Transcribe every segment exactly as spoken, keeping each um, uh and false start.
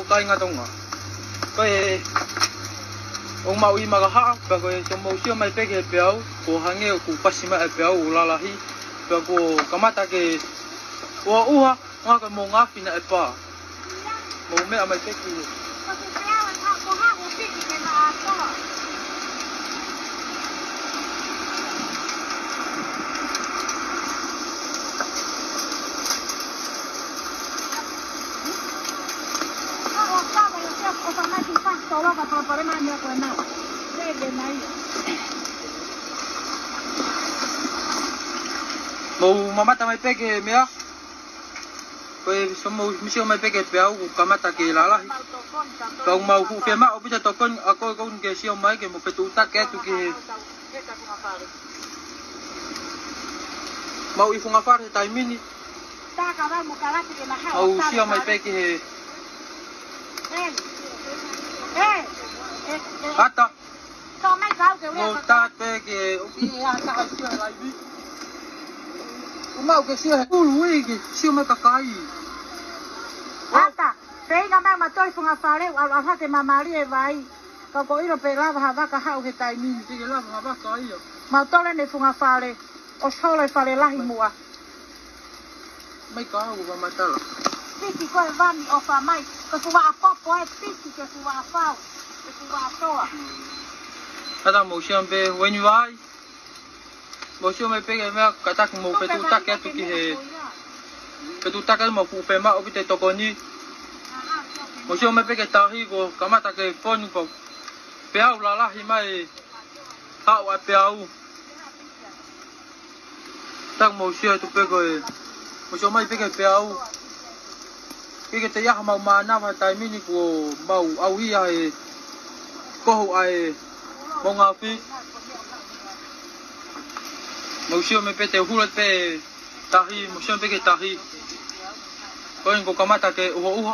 Kāinga Tonga. Ko e ʻoku mau ʻi Makahaʻa, pea ko e sio mou sio mai pē ki he peau, kuo hangē ʻoku pasi mai e peau ʻo lalahi, pea kuo kamata ke ʻuha, ʻuha, ngā ko e mou ngaahi fina e pā. Mou meʻa mai pē ki he Mou mamata mai pē ki he meʻa. Ko e sio mou sio mai pē ki he peau kuo kamata ke lalahi. Pea ʻoku mau fuʻu fiemaʻu ʻaupito e tokoni ʻa koe ʻoku ke sio mai ke mou fetuʻutaki atu ki he Mau ʻi funga fale he taimi ni. Mau sio mai pē ki he ʻata. Mau tā pē ke ʻoku ʻi ai ha taha sio he laivi. ʻOku mau ke sio he ʻulu ʻi ke sio mai kakai. ʻAta, feinga mai ma toi funga fale, ʻalu ʻalu hake ma mali e vai. Ka ʻoku ʻilo pē lava ha vaka haʻu he taimi ni. Te ke lava ha vaka ia. Mau tole ne funga fale, ʻo solo e fale lahi muʻa. Mai ka au ʻo matala. Piki ko e vami ʻofa mai, ko e fuʻu vaʻa popo e piki ke fuʻu vaʻa fau, ke fuʻu vaʻa toa. Ata mo siam pē, weni vai. Mou sio mai pē ki he meʻa, kātaki mou fetuʻutaki atu ki he, fetuʻutaki atu mau fuʻu fiemaʻu ʻaupito e tokoni. Mou sio mai pē ki he tahi kuo kamata ke fonu pau. Peau lalahi mai haʻu ʻa e peau. Kātaki mou sio atu pē ko e, mou sio mai pē ki he peau. Ke ke te ia ha mau mānava he taimi ni kuo mau ʻauhia e kohu ʻa e moʻunga afi. Mou sio mai pē te hula pē tahi, mou sio mai pē ki he tahi. Ko eni kuo kamata ke ʻuha ʻuha.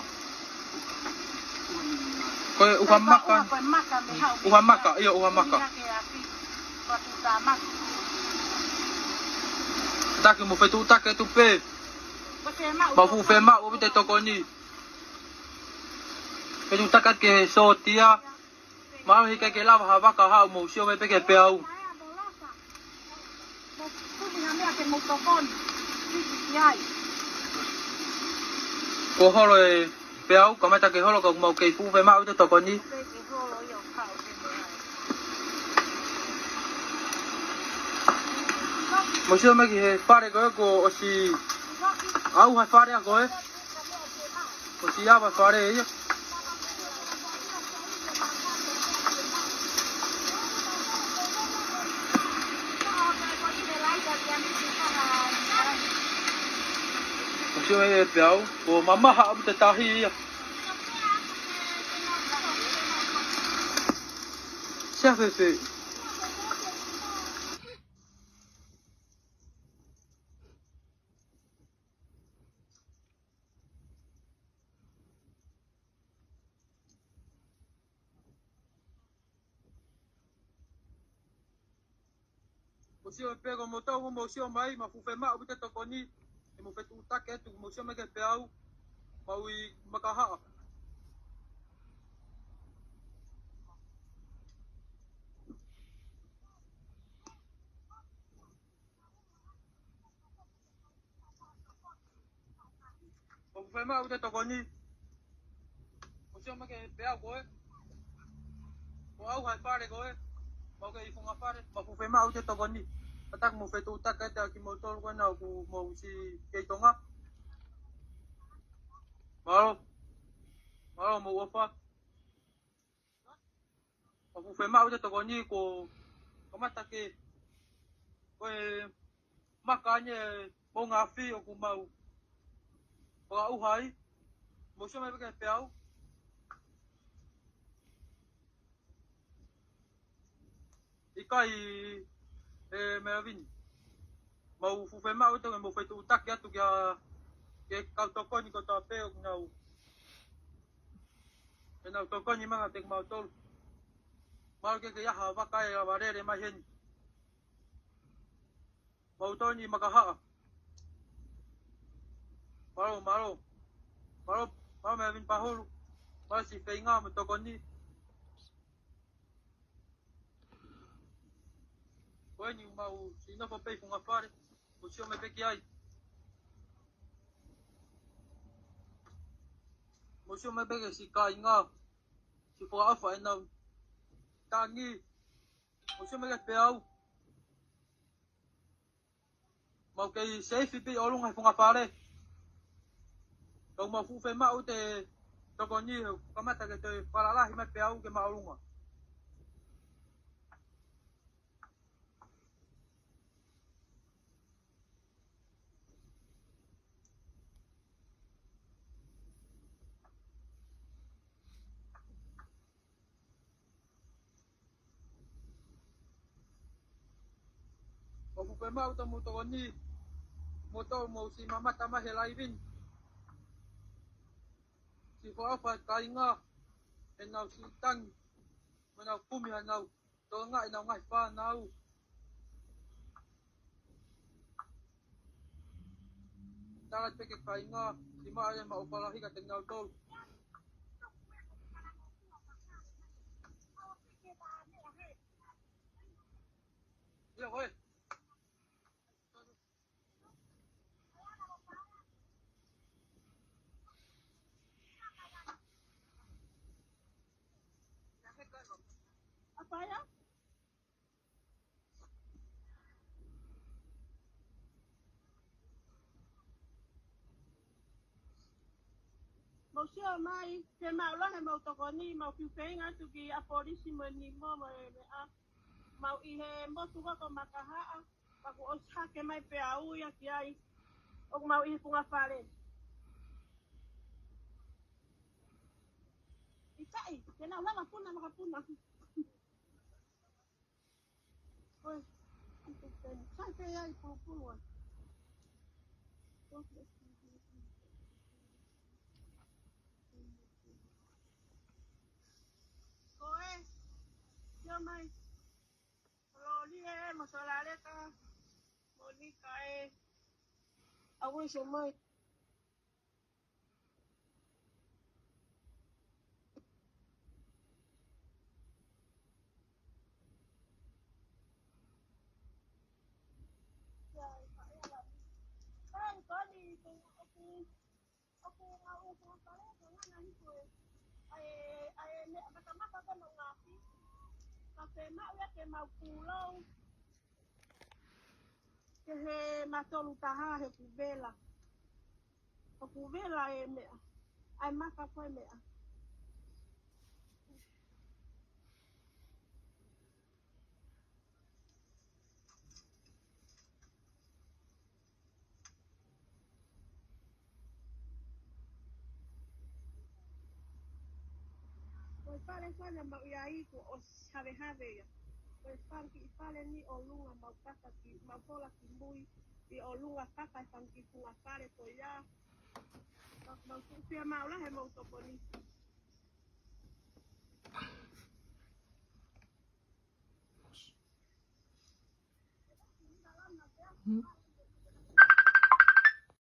Ko e ʻuha maka. ʻUha maka, ia ʻuha maka. Kātaki mou fetuʻutaki atu pē. Mau fuʻu fiemaʻu ʻaupito e tokoni. Fetuʻutaki atu ki he sōtia. Mahalo he ʻikai ke lava ha vaka haʻu, mou sio mai pē ki he peau. Kuo holo e peau, kamata ke holo ka mau kei fuʻu fiemaʻu ʻaupito e tokoni. Mou sio mai ki he fale ko ē kuo ʻosi ʻauha e fale ʻa ko ē. ʻOsi ʻauha e fale ia. Mou sio mai e peau, kuo mamaha ʻaupito e tahi ia. Sia fefe. Mou sio pē ko moutolu, mou sio mai, mau fuʻu fiemaʻu ʻaupito e tokoni, ʻe mou fetuʻutaki atu, mou sio mai ki he peau, mau ʻi Makahaʻa. ʻOku fiemaʻu ʻaupito e tokoni. Mou sio mai ki he peau ko ē. Kuo ʻauha e fale ko ē. Mau kei ʻi funga fale. Mau fuʻu fiemaʻu ʻaupito e tokoni. Kātaki mou fetuʻutaki atu kimoutolu ko ena ʻoku mou ʻosi kei Tonga. Mālō. Mālō mo e ʻofa. ʻOku fiemaʻu ʻaupito e tokoni kuo kamata ke, ko e maka eni e moʻunga afi ʻoku mau fakaʻuha ai. Mou sio mai pē ki he peau. ʻIkai, ē, Melvin. Mau fuʻu fiemaʻu ʻaupito ke mou fetuʻutaki atu kia, ki he kau tokoni kotoa pē ʻoku nau, ke nau tokoni mai kiate kimautolu. Mahalo ke ke ʻi ai ha vaka ʻe lava lele mai heni. Mau tokoni Makahaʻa. Mālō, mālō. Mālō, mālō Melvin Pahulu. Pasi feinga mo tokoni. Ko eni mau siʻi nofo pē ʻi funga fale. Mou sio mai pē ki ai. Mou sio mai pē ki he siʻi kāinga. Siʻi fakaʻofa ʻenau tangi. Mou sio mai ki he peau. Mau kei seifi pē ʻi ʻolunga he funga fale. Ka ʻoku mau fuʻu fiemaʻu ʻete tokoni, kamata ke toe falalahi mai peau ke māʻolunga. ʻOku fiemaʻu ʻete mou tokoni, mou tau mou siʻi mamata mai he live ni. Siʻi fakaʻofa kāinga, ʻenau siʻi tangi, mo ʻenau kumi ʻenau tokangaʻi ʻenau ngaahi fānau. Tala pē ki he kāinga, siʻi maʻu e maʻu falahi ka te nau tolu. Ia, koe. Mou sio mai, fiemaʻu lahi ʻemau tokoni, mau fiu feinga atu ki he ʻapolisi mo e nimo mo e meʻa. Mau ʻi he motu ko Makahaʻa, ka kuo ʻosi hake mai peau ia ki ai. ʻOku mau ʻi he funga fale. ʻIkai, ke nau lava puna, makapuna. Oi, sai pē ai, pulupulu ai. Ko e, sio mai. Loli e, mo Solaleka, Monika e. Awe, sio mai. ʻOku mau ʻuhu pale, ko ngana hiko e. ʻAi, ʻai, meʻa matamata ko mau ngaahi. Ka fiemaʻu ia ke mau pulou. Ke he matolu taha he ʻoku vela. ʻOku vela e meʻa. ʻAi maka ko e meʻa. Ko e fale ko ena mau ʻi ai kuo ʻosi havehave ia. Ko e fanga kiʻi fale ni ʻolunga mau kaka ki, mau kola ki mui ʻi ʻolunga kaka e fanga kiʻi funga fale ko ia. Ka mau fiemaʻu lahi ʻemau tokoni. Hmm?